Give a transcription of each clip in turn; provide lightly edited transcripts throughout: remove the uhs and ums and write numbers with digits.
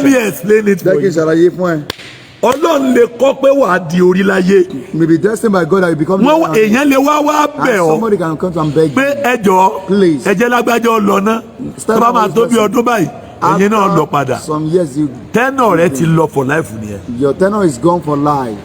Me explain it Jẹ́ for kí n you. ṣàlàyé fún ẹ. Ọlọ́run lè kọ́ pé wàá di orí láyé. May be destined by God that you become Wọ́n èèyàn lè wá wá and bẹ̀ ọ́ somebody can come to and beg pé you. ẹ jọ̀ọ́, Please. ẹ jẹ́ lágbájá ọ lọ ná, tó bá máa tó bí ọdún báyìí, ẹ̀yin náà lọ padà. Some years you Tenure rẹ ti lọ for life nìyẹn. Your tenure is gone for life.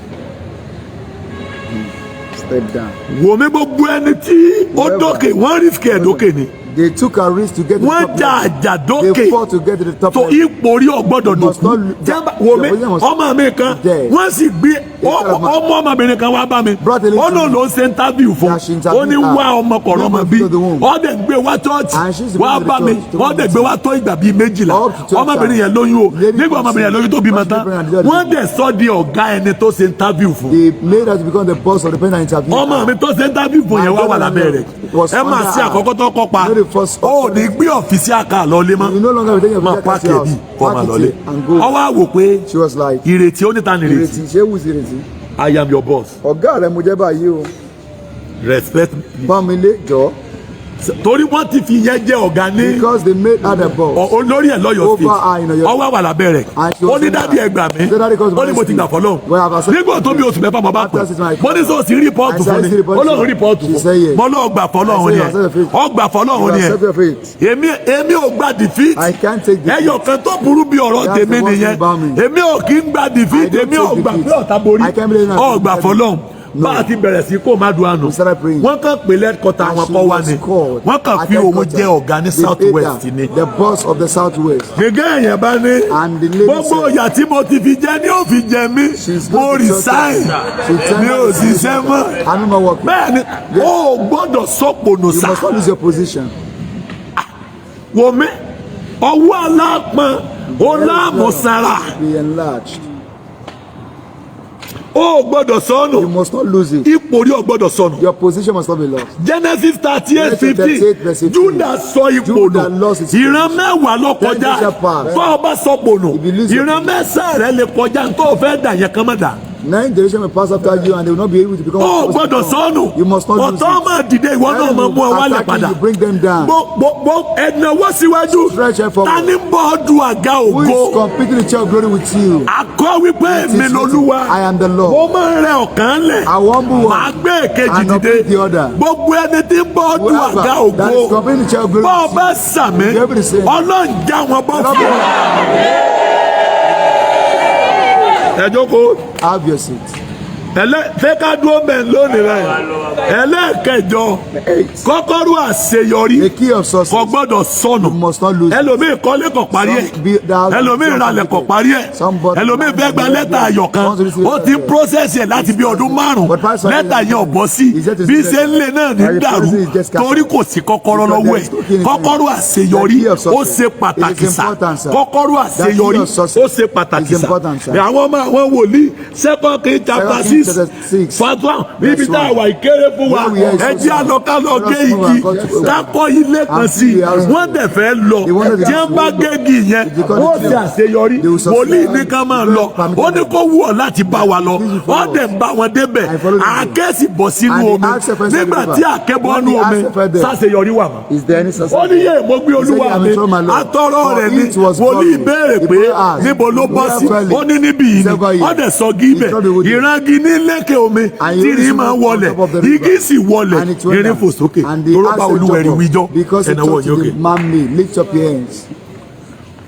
Step down. Wò mí, gbogbo ẹni tí ó dókè, wọ́n risk ẹ̀ dókè ni. They took a risk to get to the Wọ́n top jà level. àjà dókè. They fought to get to the top Tó level. ipò orí ọgbọ́dọ̀ Must dòkú. Wò mí, ọmọ mi kan, wọ́n sì gbé ọmọ ọmọbìnrin kan wá bá mi. Brought a lady Ó to náà me. ló ń ṣe interview fún. That she interviewed Ó ní wá her. ọmọ kọ̀ọ̀rọ̀ ọmọ bí. To the womb. Ó dẹ̀ gbé wá church And she's wá been to bá the mi. church to Wọ́n dẹ̀ gbé wá tó ìgbà bíi 12. Up to 12 Ọmọbìnrin yẹn times. lóyún o. Lady Nígbà ọmọbìnrin yẹn lóyún tó bímọ When she tán, pregnant, the wọ́n dẹ̀ sọ di ọ̀gá ẹni tó ṣe interview fún. They made her to become the boss of the person that interviewed Ọmọ her. mi tó ṣe interview fún yẹn wá wà lábẹ́ rẹ̀. Ẹ máa ṣe àkọ́kọ́ tó kọ́ pa. You know the first Ó ní gbé official car lọ lé mọ́. You no longer be taking your Máa official car park to your ẹ̀ bí house. kọ́ máa Park lọ it lé. here and go. Ọwọ́ àwò pé She was like, ìrètí ó níta nìrètí. Ìrètí, ṣé wù sí ìrètí? I am your boss. Ọ̀gá rẹ̀ mo jẹ́ báyìí o. Respect me. Pọ́n mi lé jọ. Torí wọ́n ti fi yẹn jẹ́ ọ̀gá ní Because they made her the boss. Olórí ẹ̀ lọ́yọ̀ Over State. her in Ọ̀yọ́. Ọwọ́ wà lábẹ́ rẹ̀. And she was Ó ní in daddy, her. ẹ gbà mí. Say, "Daddy, come to Ó ní mo ti gbà fọlọ́hún." Well, I've accepted. Nígbà tó bí oṣù 6 mo bá pè. After 6 months, Mo ní sọ sí report I said, fún ni. "I see report." Ó lóun report She fún. said yes. Mo lọ́ọ́ gbà fọlọ́hún I ni said, ẹ̀. "You accept your fate." Ọ gbà fọlọ́hún You ni ẹ̀. accept your fate. Èmi ò gba defeat. I can't take defeat. Ẹyọ kan tó burú bí ọ̀rọ̀ That's tèmi the worst nìyẹn. thing about me. Èmi ò kí ń gba defeat. I don't Èmi ò take gbà defeat. pé ọ̀tá borí. I can't believe that. Ọ gbà fọlọ́hún. No. Bá a ti bẹ̀rẹ̀ sí kó má dùn àná, We started praying. wọ́n kàn pé lẹ́kọ̀ọ́ta And wọn she kọ́ wá was ni. called Wọ́n kàn at fi òun headquarters. jẹ́ ọ̀gá ní They South paid West her ni. the boss of the South West. Gẹ́gẹ́ èèyàn bá ní And the lady gbogbo said, ìyà tí mo ti fi jẹ ní ó fi jẹ mí. She's Mo going to resign, She turned mi ò her ṣiṣẹ́ mọ́. I'm not working. Bẹ́ẹ̀ ni, o ò gbọ́dọ̀ sọ́pọ̀nù You sá. must not lose your position. Wò mí, ọwọ́ alápọn ó láàmú sára. Be enlarged. O ò gbọ́dọ̀ sọnù. You must not lose it. Ipò rí ò gbọ́dọ̀ sọnù. Your position must not be lost. Genesis 38 Genesis 15, 38 verse 15. Judah sọ ipò nù. Judah lost his Ìran 10 lọ kọjá. 10 shall pass. Tó o bá sọ pò nù, If you lose your ìran 9 rẹ lè kọjá, tó o fẹ́ dà yẹn kán mọ́ dà. Nine generation may pass after you and they will not be able to become. O ò gbọ́dọ̀ sọnù. You must not lose Ọ̀tọ́ it. máa dìde, ìwọ náà máa mú ọ wálẹ̀ Attacking padà. you, bring them down. Gbogbo ẹ̀nàwó síwájú. Stretch your forward. Ta ni ń bọ́ ọ du àga Who ògo? is competing the chair of glory with you? Àkọ́ wípé It èmi is lolúwa. written, I am the Lord. Mo máa ń rẹ ọ̀kan lẹ̀. I humble Màá one gbé èkejì and dìde. uplift the other. Gbogbo ẹni tí ń bọ́ du Whoever àga ògo, that is competing the chair of glory bọ́ ọ with bá sàmì, you able to say, Ọlọ́run já wọn bọ́ fún ọ. Ẹ jókòó. Have your seat. Ẹlẹ́ fẹ́ ká dúró bẹ́ẹ̀ lónìí rẹ̀. Ẹlẹ́ẹ̀kẹjọ, Eight. kọ́kọ́rọ́ àṣeyọrí The key of success. kò gbọ́dọ̀ sọnù. You must not lose it. Ẹlòmíì kọ́lé kò parí ẹ̀. Some build house, Ẹlòmíì some ralẹ̀ kò parí ẹ̀. Some bought Ẹlòmíì fẹ́ gba lẹ́tà ayọ̀ kan, ó ti ń process ẹ̀ láti bí ọdún 5, But pastor, lẹ́tà yẹn ò bọ́ sí. He's yet to Bí see ṣe ń lé náà ní And the dàrú person is just torí kò sí kọ́kọ́rọ́ Because lọ́wọ́ there ẹ̀. is no key in his Kọ́kọ́rọ́ hand. àṣeyọrí The key of ó success. ṣe pàtàkì It is sá. important, sir. Kọ́kọ́rọ́ The key àṣeyọrí of success ó ṣe pàtàkì is sá. important, sir. Àwọn ọmọ àwọn wòlíì, Second King chapter Second King 6 chapter 6. verse 1, ibi Verse tá a 1. wà ìkéré fún wa. Where we are is Ẹ so jẹ́ small. àlọ́ ká lọ Let us gé move igi, and go to- ká kọ́ ilé kan And sí i. see the house. Wọ́n dẹ̀ fẹ́ lọ. They wanted to Tí wọ́n bá gégi yẹn, If they cut wọ́n the ṣe tree, àṣeyọrí. they will succeed. Wòlíì ní ká máa lọ. Ó ní kó wù ọ́ láti bá wa lọ. Wọ́n dẹ̀ ń bá wọn débẹ̀. I follow them. Àáké sì bọ̀ sínú And the omi. axe fell into the Nígbà river. tí àáké bọ́ When nú the omi, axe fell there, sáṣeyọrí wà mọ́. Is there any success? Ó ní yé mo gbé He said, olúwa "I'm mi a my Lord." atọ́rọ́ For rẹ̀ ni. it was Wòlíì borrowed. béèrè The pé prophet asked, níbo ló bọ́ "Where sí? fell it?" Ó ní níbí yìí He ni. said, "Over here." Ó dẹ̀ sọ gíbẹ̀ He dropped the wood. Ìrangi ní lékè omi And he tí irin risen máa on wọlẹ̀, top of the river. igi sì wọlẹ̀, And it went irin down. fò sókè And the toró bá axe olúwẹ̀rí jumped up wíjọ́. because he Ẹ̀nàwó talked to yókè. the man-made. Lift up your hands.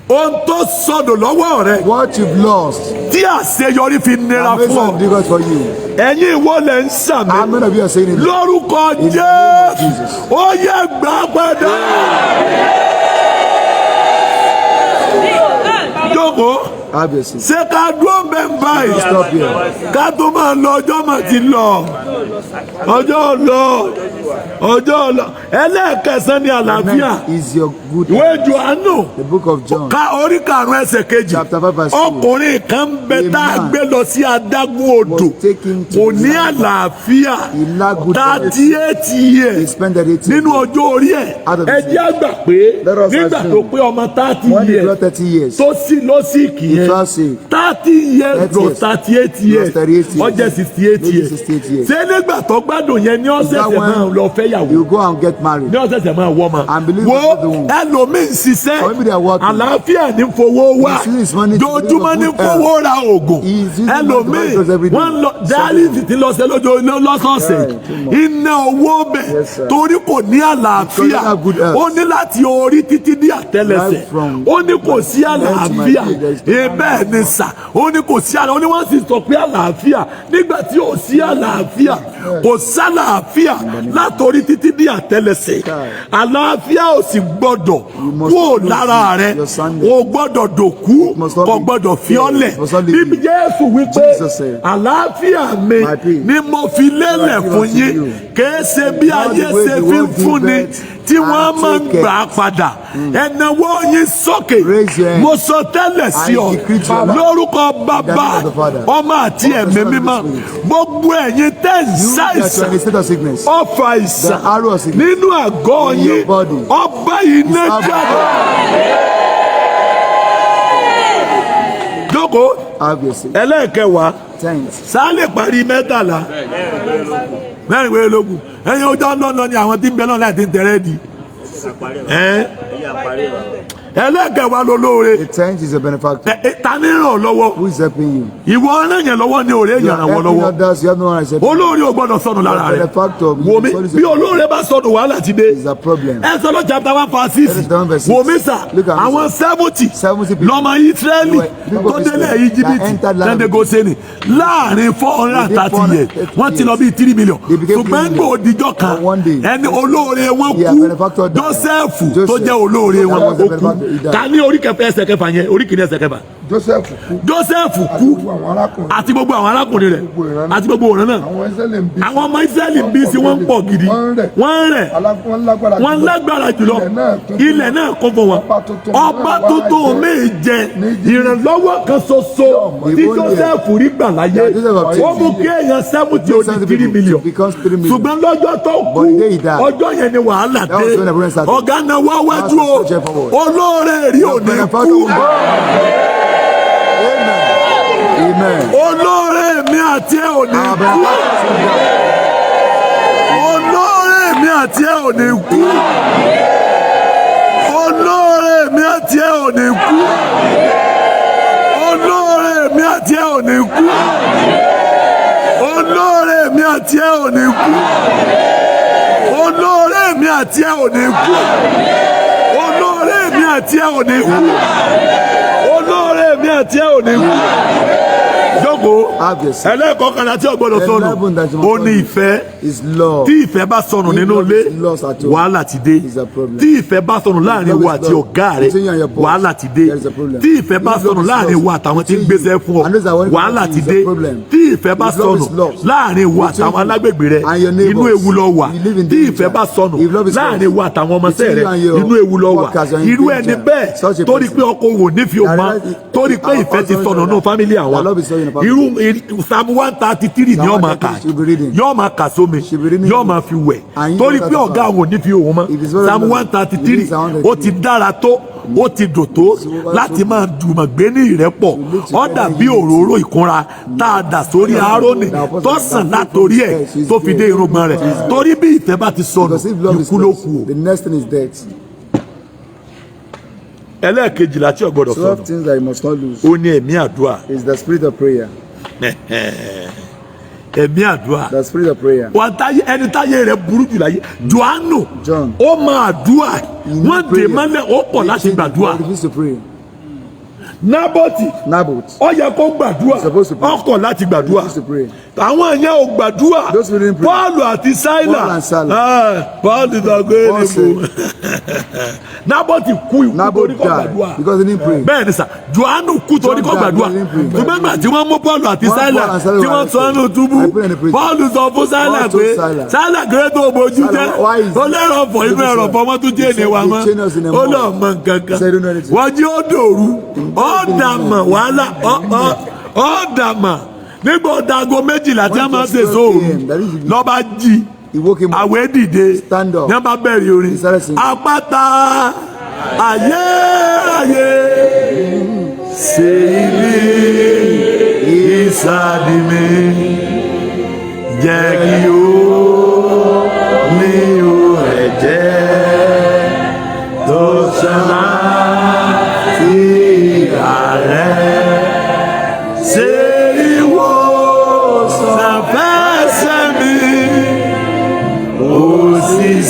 Ohun tó sọdọ̀ lọ́wọ́ rẹ What you've lost, tí àṣeyọrí fi nira that makes fún ọ, it difficult for you. ẹ̀yin ìwọ lẹ̀ ń sàmì. How many of you are saying it? Lórúkọ In the name of Jésù, Jesus. ó yẹ gbà padà. Jókòó. Have your seat. Ṣé ká dúró bẹ́ẹ̀ báyìí? Stop here. Ká tó máa lọ, ọjọ́ mà ti lọ, ọjọ́ lọ, ọjọ́ lọ. Ẹlẹ́ẹ̀kẹsàn ni àlàáfíà. Next is your good. Ìwé Jòhánù The book of John. ká orí 5 ẹsẹ̀ 2. Chapter 5 verse 2. Ọkùnrin kan bẹ A tá a man gbé lọ sí adágún odò, was taken to kò ní the àlàáfíà He lacked good health. 38 years He spent 38 nínú years. ọjọ́ orí ẹ̀. Out of Ẹ his jẹ́ àgbà pé Let us nígbà assume tó pé ọmọ 30 when he years got 30 years, tó sí ló sick he yẹn, fell sick. 30 years 30 plus years. 38 years, Plus 38 years. ó jẹ́ 68 Maybe years. 68 years. Ṣé nígbà tó gbádùn yẹn ní Is that ọ̀sẹ̀sẹ̀ when máa lọ lọ fẹ́ yàwó, You go and get married. Ní ọ̀sẹ̀sẹ̀ máa wọ́ ọmọ. And believe Wo, in the womb. ẹlòmíì ń ṣiṣẹ́, Or maybe they are working. àlàáfíà ní fowó wá, He sees his money to dojúmọ́ ní live a good fowó ra oògùn. He is using money to buy Ẹlòmíì, drugs every day. wọ́n lọ dialysis ti lọ sí lójó lọ́sọ̀ọ̀sẹ̀, Yeah, too much. iná owó bẹ̀, Yes, sir. torí kò ní àlàáfíà. Because they have good health. Ó ní láti orí títí dé àtẹlẹsẹ̀, Right from ó ní kò sí head to my àlàáfíà. feet, there is no Bẹ́ẹ̀ ni sà, ó ní kò sí àlàáfíà. Ó ní wọ́n sì sọ pé àlàáfíà, nígbà tí ò sí àlàáfíà, kò sálàáfíà látòrí títí dé àtẹlẹsẹ̀. Àlàáfíà ò sì gbọ́dọ̀ Must kúrò lose lára rẹ. your Sunday. O gbọ́dọ̀ dòkú, Must not kò be- gbọ́dọ̀ fi ọ́ lẹ̀. It must not leave Bí you. Jésù wípé, Jesus said, "Àlàáfíà mi "My peace ni mo fi lélẹ̀ I give fún unto yín, you." kìí ṣe bí Not ayé the way ṣe the fi ń world fúnni giveth tí wọ́n and máa ń taketh. gbà á padà." Ẹ̀nàwó yín sókè. Raise your hand. Mo sọ tẹ́lẹ̀ sí I ọ decree to your life. lórúkọ Bàbá, In the name of the Father, Ọmọ àti of the Ẹ̀mí Son and the Mímọ́. Spirit. Gbogbo ẹ̀yin tẹ́ ń You that you are ṣàìsàn, in a state of sickness. ọfà àìsàn The arrow of sickness nínú àgọ́ in yín, your body ọba iná is out. jáde. Jókòó. Have your seat. Ẹlẹ́ẹ̀kẹwàá. Thanks. Sáálẹ̀ parí 13, mẹ́rin wẹ́rẹ́ lógún. Ẹ̀yin ọjọ́ ńlọ́nà ni àwọn tí ń bẹ náà láti ń tẹ̀rẹ́ di ẹ̀. Ẹlẹ́ẹ̀kẹwàá lolóore. The tenth is a benefactor. Ẹ, ẹ, ta ní ràn ọ́ lọ́wọ́? Who is helping you? Ìwọ ràn yẹn lọ́wọ́ ni òré You yẹn are ràn wọ́n helping lọ́wọ́. others. You have no one except you. Olóore ò gbọ́dọ̀ sọnù lára rẹ̀. Benefactor. Wò mí, bí olóore bá sọnù, wàhálà ti dé. Is a problem. Exodus chapter 1 verse 6. Exodus 1 verse 6. Wò mí sà, Look at me, àwọn sir. 70 70 people. lọ́mọ Ísírẹ́lì They were people tó of délẹ̀ Israel Íjíbítì that entered land of tẹ́ndé Gósẹ́nì láàrin 430 years, wọ́n ti lọ bí 3 million. They became Ṣùgbọ́n 3 million. gbò òdìjọ́ kan, On one day, ẹni olóore wọn Yeah, kú. benefactor died. Jósẹ́fù tó Joseph. jẹ́ olóore wọn, That was the ó kú. benefactor, he died. Ká ní orí kẹfà, ẹsẹ̀ kẹfà yẹn, orí kìíní, ẹsẹ̀ kẹfà. Joseph kú Jósẹ́fù àti kú gbogbo àwọn arákùnrin àti gbogbo àwọn arákùnrin rẹ̀ gbogbo ìran náà. àti gbogbo ìran náà. Àwọn Ísírẹ́lì ń bí Àwọn ọmọ Ísírẹ́lì ń bí sí, wọ́n ń pọ̀ gidi, Wọ́n ń rẹ̀. wọ́n ń rẹ̀. Wọ́n lágbára Wọ́n jùlọ. lágbára jùlọ. Ilẹ̀ náà kún fún Ilẹ̀ náà kún fún wọn. Ọba tuntun Ọba mìíràn wá tuntun jẹ míì jẹ. ní Íjíbítì. Ìrànlọ́wọ́ kan ṣoṣo tí Ìwọ ni ẹ̀. Joseph rí gbà láyé, Yeah, Joseph obtained. ó mú kí èèyàn 70 ó di 70 three people million. becomes 3 million. Ṣùgbọ́n lọ́jọ́ tó kú, But the day he died, ọjọ́ yẹn ni wàhálà that dé. was when the problem started. Ọ̀gá náà wá wájú o, That's the forward. olóore rí ò ní Benefactor kú. will die. Amen. Amen. Olóore mi àti ẹ ò ní Our kú. benefactor will die. Olóore mi àti ẹ ò ní kú. Olóore mi àti ẹ ò ní kú. Olóore mi àti ẹ ò ní kú. Olóore mi àti ẹ ò ní kú. Olóore mi àti ẹ ò ní kú. Olóore mi àti ẹ ò ní kú. Olóore mi àti ẹ ò ní kú. Jókòó. Have your seat. Ẹlẹ́ẹ̀kọkànlá tí ò gbọ́dọ̀ sọnù, 11 that you must ó ní not ìfẹ́. Is love. Tí ìfẹ́ bá sọnù If nínú love ilé, is lost at home, wàhálà ti dé. is a problem. Tí ìfẹ́ bá sọnù láàrin Love ìwọ is àti love. ọ̀gá rẹ, Between you and your boss, wàhálà ti dé. there is a problem. Tí ìfẹ́ bá If love sọnù is láàrin lost ìwọ àtàwọn tí ń between gbéṣẹ́ you fún ọ, and those that want to wàhálà come ti to you is dé. a problem. Tí ìfẹ́ bá If love sọnù is lost láàrin ìwọ between àtàwọn you alágbègbè rẹ, and your inú neighbors, ewu lọ wà. you live in Tí danger. ìfẹ́ bá sọnù If love is láàrin lost ìwọ àtàwọn ọmọọṣẹ́ between rẹ, you and your inú ewu lọ wà. workers, you are in Irú ẹni danger. bẹ́ẹ̀ Such a torí person. pé ọkọ òun ò nífẹ̀ẹ́ òun mọ́, That is- torí pé our ìfẹ́ ti husband sọnù that- nínú family àwọn, that love is lost in the family. irú Psalm 133 ni Psalm yóò máa kà, 133 she be reading. yóò máa kà sómi, She be reading yóò it. máa fi wẹ̀, And you torí know pé that ọ̀gá àwọn ò ní fi òun mọ́. If it's very Psalm lovely, 133, you read Psalm 133. ó ti dára tó, ó ti dùn tó láti máa dùmọ̀ gbé ní ìrẹ́pọ̀. Ó dàbí òróró ìkunra tá a dà sórí Áárónì, tó sàn látòrí ẹ̀ tó fi dé irùngbọ̀n rẹ̀. Torí bí ìfẹ́ bá ti sọnù, Because if love is ikú ló lost, kù o. the next thing is death. Ẹlẹ́ẹ̀kejìlá tí ò gbọ́dọ̀ 12 sọnù, things that you must not lose ó ní ẹ̀mí àdúrà. is the spirit of prayer. Ẹ̀mí àdúrà. The spirit of prayer. Wọn táyé, ẹni táyé rẹ̀ burú jù láyé, Johannu. John. Ó máa àdúrà. He Wọ́n need dè prayer. mọ́lẹ̀, ó pọ̀ They láti change gbàdúrà. it. He refused to pray. Nábọ́tì, Naboth. ó yẹ kó gbàdúrà, Supposed to pray. ó kọ̀ láti gbàdúrà. Refused to pray. Àwọn yẹn ò gbàdúrà. Those who didn't pray. Paul àti Sílà. Paul and Silas. Ah, Paul sọ pé Paul ní mo Nábọ́tì kú ikú Naboth torí kò gbàdúrà. died because he didn't pray. Bẹ́ẹ̀ ni sà, Johannu kú torí kò John died gbàdúrà. because he didn't pray. Ṣùgbọ́n ìgbà tí wọ́n mú Paul àti When Sílà, Paul and Silas tí wọ́n were sọ ọ́nù túbú, I pray in the prison. Paul sọ fún Sílà Paul told pé, Silas. "Sílà, kéré tó bójú Silas, jẹ́?" why is Ó lẹ́rọ̀ fọ̀ inú ẹ̀rọ̀ fọ̀, wọ́n tún jẹ́ ènìyàn wa They mọ́. chain us in a Ó mall. lọ mọ nǹkan kan. He said, "Don't know anything." Wọ́n jí ó dòru, ó dàmọ̀ wàhálà, ó dàmọ̀ nígbà ó dago 12 tí a máa ń ṣe sóòrù, lọ́ba jí. He woke him up. Àwẹ̀ dìde. Stand up. Ní wọ́n bá bẹ̀rẹ̀ orin. He started singing. "Àpáta ayérayé, ṣe ibi ìsádi mi, jẹ́ kí ó ní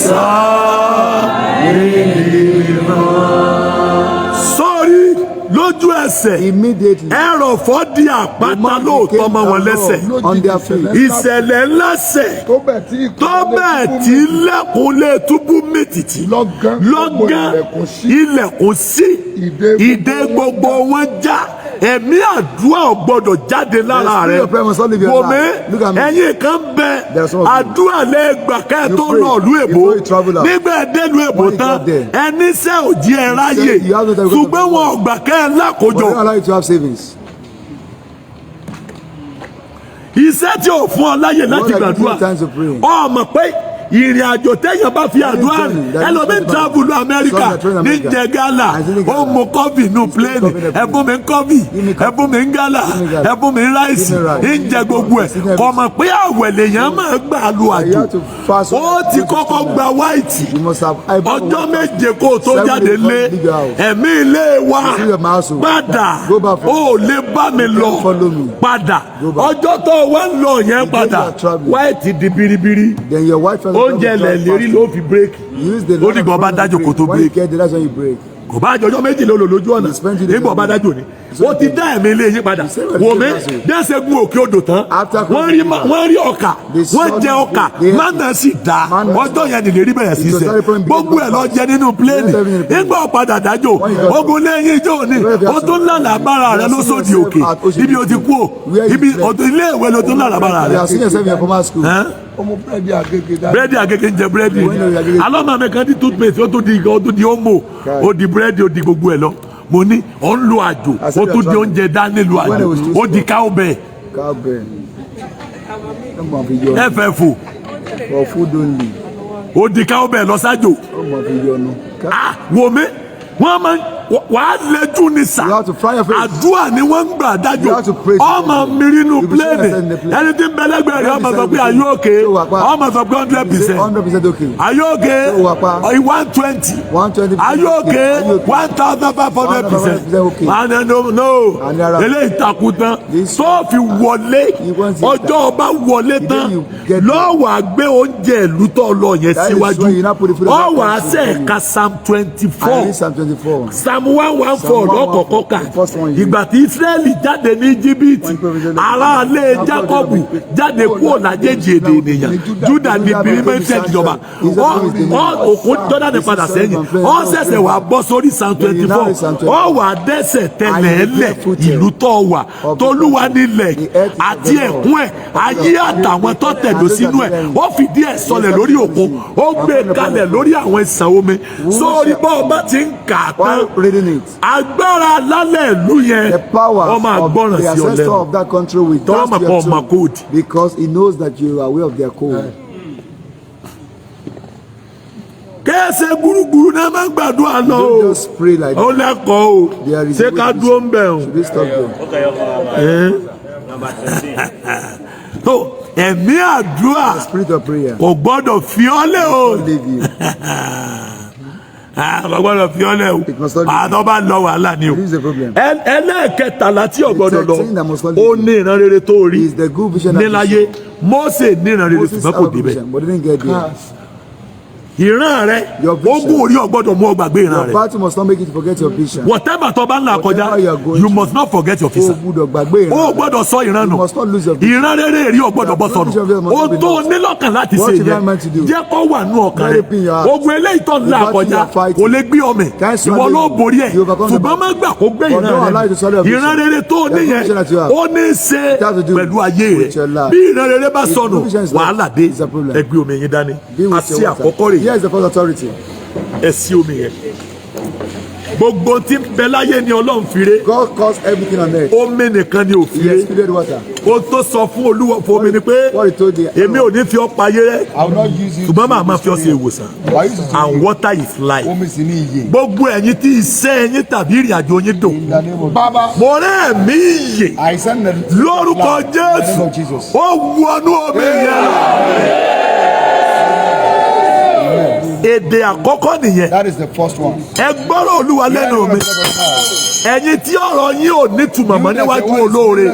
Sọ mí. Sórí lójú ẹsẹ̀, Immediately, ẹrọ̀fọ̀ di àpáta lóòótọ́ mọ́ wọn lẹ́sẹ̀. on their feet. Ìṣẹ̀lẹ̀ ńlá ṣẹ̀ Tó bẹ̀ tí tó bẹ́ẹ̀ tí lẹ́kùn lé túbú mìtìtì. Lọ́gán, Lọ́gán, ilẹ̀kùn ṣí. Ilẹ̀kùn sí. Ìdè Ìdè gbogbo wọn já. Ẹ̀mí àdúrà ò gbọ́dọ̀ jáde lára The rẹ̀. spirit of prayer must not leave your Wò mí, life. Look at me. ẹ̀yin kan bẹ, There are some of you. àdúrà lẹ́gbàá kẹ́ ẹ You tó pray lọ ìlú èbó. before you travel out. Nígbà ẹ délùú èbó When you tán, got there, ẹni sẹ́ ò jí ẹ ráyè, said you have no time because of ṣùgbọ́n wọn ò gbà kẹ́ ẹ lákòjọ. But they don't allow you to have savings. Iṣẹ́ tí ò fún ọ láyè láti Lord, I give you gbàdúrà, time to pray. ọ mọ̀ pé ìrìn àjò téèyàn bá fi àdúrà rìn, ẹlòmíín travel lọ Amẹ́ríkà ní jẹ gala, ó mu coffee nù plane. Ẹ fún mi ń coffee, ẹ fún mi ń gala, ẹ fún mi ń rice, ń jẹ gbogbo ẹ̀. Kò mọ̀ pé àwẹ̀ lèèyàn máa gbà lu àjò. Ó ti kọ́kọ́ gba white You must have. ọjọ́ 7 kó o tó jáde lé. Ẹ̀mí ilé wa, padà, ó lè bá mi lọ, padà. Ọjọ́ tó wá ń lọ yẹn, padà, white di biribiri. Then your wife Oúnjẹ lẹ̀ lérí ló fi break. Ó dìgbà ọba dájò kó tó When you break. get there, that's when you break. Kò bá àjọjọ́ 2 ló lò lójú ọ̀nà. Nígbà ọba dájò ni ó ti dá ẹ̀mí ilé yín padà. Wò mí, dẹ́sẹ̀ gun òkè odò tán, wọ́n rí ọkà, wọ́n jẹ ọkà, mánà sì dá. Ọjọ́ yẹn nìlérí bẹ̀rẹ̀ sí sẹ́. Gbogbo ẹ̀ lọ jẹ nínú plane. Nígbà ọ̀padà dájò, ogun lẹ́yìn ijó ni ó tún lálàá bára rẹ lóṣòdì òkè, ibi ó ti kú ò ibi ilé ìwé ló tún lálàá bára You rẹ. have seen yourself in your former school. Ọmọ búrẹ́dì àgègè dáadáa. Búrẹ́dì àgègè, ń jẹ búrẹ́dì. Alọ́mọ mi kan di toothpaste, ó tún di omo, ó di búrẹ́dì, ó di gbogbo ẹ̀ lọ. Mo ní ọ̀ ń lo àjò, ó tún di oúnjẹ dání lu àjò, ó di cowbell. Cowbell. Ọmọ fi yọnu. FF. For food only. Ó di cowbell lọ sájò. Ọmọ fi yọnu. Ah, wò mí, wọ́n máa ń wàá lẹ́jú ni sà. You have to fry your face. Àdúrà ni wọ́n ń gbà dájò. You have to pray to Ọmọ mìíràn You be plane, seeing. ẹni tí ń bẹ lẹ́gbẹ̀ẹ́ rẹ̀, ọmọ sọ pé, "Are you okay?" Ọmọ sọ pé, "100%." 100% okay. "Are you okay?" Ó wà pa. 120. 120. "Are you okay?" 1,500%. Okay. And no, no, And there are- eléyìí takú tán. This- Tó fi wọlé, You want it. ọjọ́ ọba wọlé The tán, day you get lọ́wọ́ àgbẹ̀ oúnjẹ ìlú tó lọ yẹn That is síwájú. when you now put the food of that Ọwọ́ country àṣẹ before you. ẹ̀ka Psalm twenty I four read Psalm 24. Psalm 114 Psalm lọ́kọ̀ọ́kọ́ kà. 114, the first one you Ìgbà tí Israẹli jáde ní Íjíbítì, aráalé Jákọ́bù jáde kúrò lájèjì èdè ènìyàn, Júdà ní bírímẹ́tì ìjọba òkun Jọ́dánì padà sẹ́yìn. Ó ṣẹ̀ṣẹ̀ wà bọ́ sórí Psalm 24. Ó wà dẹ́sẹ̀ tẹ̀lẹ̀ ẹlẹ̀ ìlú tó wà. Tolúwa nílẹ̀ àti ẹ̀kún ẹ̀, ayé àtàwọn tó tẹ̀dó sínú ẹ̀. Ó fìdí ẹ̀ sọlẹ̀ lórí òkun, ó gbé kalẹ̀ lórí àwọn ìsàn omi. Sórí bọ́ọ̀ bá ti ń kà á tán, While reading it, agbára lálẹ́ ìlú yẹn, the power wọ́n máa of gbọ́ràn the sí ọ ancestor lẹ́nu. of that country will Tọ́wọ́ dance mọ̀ to pé your ọmọ tune code. because he knows that you are aware of their code. Kẹ́sẹ̀ gbúrúgbúrú náà máa ń gbàdúrà lọ o. Don't just pray like Ó that. lẹ́kọ̀ọ́ o. There is Ṣé a way ká to dúró ń bẹ̀ o? Should we stop there? Number 13. Tó ẹ̀mí àdúrà The spirit of prayer. kò gbọ́dọ̀ fi ọ́ lẹ̀ o. Don't leave you. Ah, kò gbọ́dọ̀ fi ọ́ lẹ̀ o. It must not leave. Àtọ́ bá lọ, wàhálà ni o. It is a problem. Ẹlẹ́ẹ̀kẹtàlá tí ò gbọ́dọ̀ lọ, 13 that must not leave ó ní ìran rere tó rí Is the good vision that you níláyé. Mósè ní ìran rere, Moses ṣùgbọ́n had kò a débẹ̀. vision, but didn't get there. Ìran rẹ, Your vision. ogún orí ò gbọ́dọ̀ mú ọ gbàgbé ìran Your rẹ. battle must not make you to forget your vision. Whatever tó bá ń là kọjá, Whatever you are going you must not forget your O vision. gbúdọ̀ gbàgbé ìran O rẹ. gbọ́dọ̀ sọ ìran You nù. must not lose your vision. Ìran rere rí o gbọ́dọ̀ bọ́ Your sọnù. vision must O not be tó lost. nílọ́kàn láti What ṣe you yẹn, meant to do. jẹ́ kó wà nù ọkàn Let rẹ. it be in your heart. Ogun eléyìí tó ń là The battle kọjá you are fighting. kò lè gbé ọmọ. Can't swallow Ìwọ ló you. borí ẹ̀, You overcome the ṣùgbọ́n battle. má gbà kó gbé But ìran don't allow you to swallow rẹ. your Ìran vision. rere tó The níyẹn, vision that you have. ó ní í ṣe It has to do pẹ̀lú ayé rẹ. with your life. Bí ìran rere bá If sọnù, vision is lost, wàhálà dé. it's a problem. Ẹ gbé omi yín dání. Be with Àti your water. àkọ́kọ́ rèé. Here is the first authority. Ẹ sí omi yẹn. Gbogbo tí ń bẹ láyé ni Ọlọ́run fi ré. God caused everything on earth. Omi nìkan ni ò fi He ré. excluded water. O tó sọ fún Olúwa fún omi ni pé, What he told the "Èmi ò ní fi ọ́ payé rẹ́, I will not use you. ṣùgbọ́n màá máa fi ọ́ ṣe ìwòsàn." Wàá use you to And water is life. Omi sì ní iyè. Gbogbo ẹ̀yin tí iṣẹ́ ẹ̀yin tàbí ìrìn àjò yín dùn, In the name of Baba. mo rẹ́ ẹ̀mí ìyè I send the lórúkọ In the Jésù. name of Jesus. Ó wọnú omi yẹn lọ. Èdè àkọ́kọ́ nìyẹn. That is the first one. Ẹ gbọ́rọ̀ Olúwa lẹ́nu mi. Ẹ̀yin tí ọ̀rọ̀ yín ò nítumọ̀ mọ́ níwájú olóore,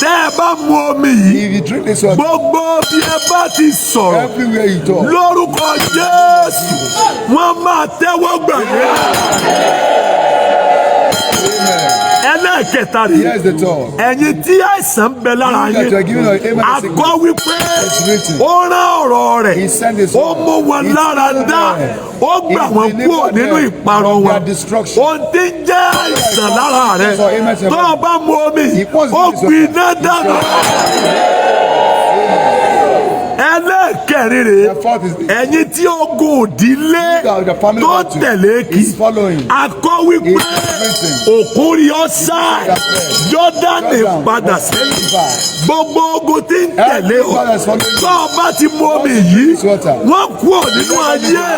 tẹ́ ẹ bá mu omi yìí, If you drink this water, gbogbo bí ẹ bá ti sọ̀rọ̀, everywhere you talk, lórúkọ Jésù, wọ́n máa tẹ́wọ́ gbà yín. Ẹlẹ́ẹ̀kẹta rèé. Here's the third. Ẹ̀yin tí àìsàn ń bẹ lára You that you are yín, giving an amen a kọ wípé It's written. ó rán ọ̀rọ̀ rẹ̀, He sent his ó word. mú wọn He lára healed dá, them. ó gbà He wọ́n kúrò delivered nínú them ìparun from wọn. their destruction. Ohun tí ń jẹ́ àìsàn lára rẹ̀, So, amen to your tó o bá mu omi, He wants ó to be gbiná dànù. Ẹlẹ́ẹ̀kẹrin rèé. The fourth is this. Ẹ̀yin tí ogun ìdílé That the family tó battle tẹ̀lé kì, is following. a kọ wípé It's written. òkun rí ọ sá, Jọ́dánì Jordan padà was sẹ́yìn. back. Gbogbo ogun tí ń tẹ̀lé o, Every battle is following you. tó o bá ti mu omi yìí, This water. wọ́n kúrò nínú ayé.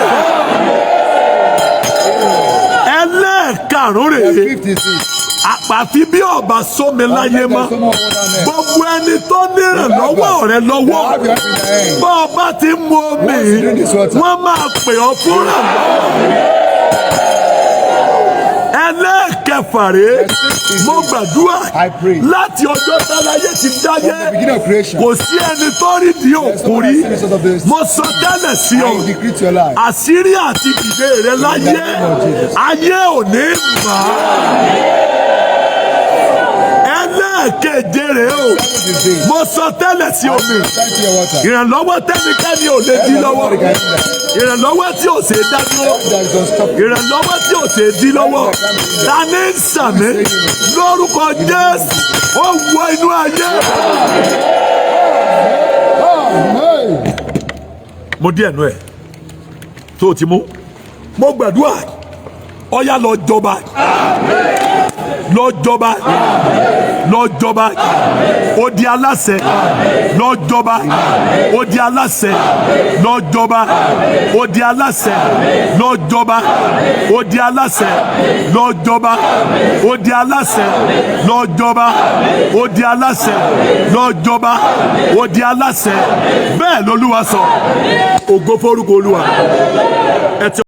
Ẹlẹ́ẹ̀karùn The rèé. fifth is this. Àpàfi bí ọba sómi láyé mọ́, There's no more water there. gbogbo ẹni tó nírànlọ́wọ́ rẹ lọ́wọ́, Have your hand in your hand. bọ́ ọ bá ti mu omi Once you drink this water. wọ́n máa pè ọ́ fúnra. Ẹlẹ́ẹ̀kẹfà rèé. The sixth is Mo this. gbàdúrà, I pray. láti ọjọ́ táláyé ti dáyé, From the beginning of creation. kò sí ẹni tó rí di There's no òkun one rí. that sees the source of this. Mo sọ tẹ́lẹ̀ sí ọ, I decree to your life. àṣírí àti ìdè rẹ láyé, the name of Jesus. ayé ò ní mà á. Ẹlẹ́ẹ̀keje rèé o. Seventh is this. Mo sọ tẹ́lẹ̀ sí omi, Thank you, your water. ìrànlọ́wọ́ tẹ́nikẹ́ni ò lè dí lọ́wọ́, Nobody can hinder. ìrànlọ́wọ́ tí ò ṣe é dá dúró, That is unstoppable. ìrànlọ́wọ́ tí ò ṣe é dí lọ́wọ́. Ta ní ń sàmí? Lórúkọ Jésù, ó wọ inú ayé. Amen. Mo díẹ̀ nú ẹ̀ tó o ti mú. Mo gbàdúrà, ọ̀yá, lọ jọba, lọ jọba, lọ jọba. Ó di aláṣẹ, lọ jọba. Ó di aláṣẹ, lọ jọba. Ó di aláṣẹ, lọ jọba. Ó di aláṣẹ, lọ jọba. Ó di aláṣẹ, lọ jọba. Ó di aláṣẹ, lọ jọba. Ó di aláṣẹ. Bẹ́ẹ̀ lolúwa sọ. Ògo forúkọ Olúwa. Ẹ ti.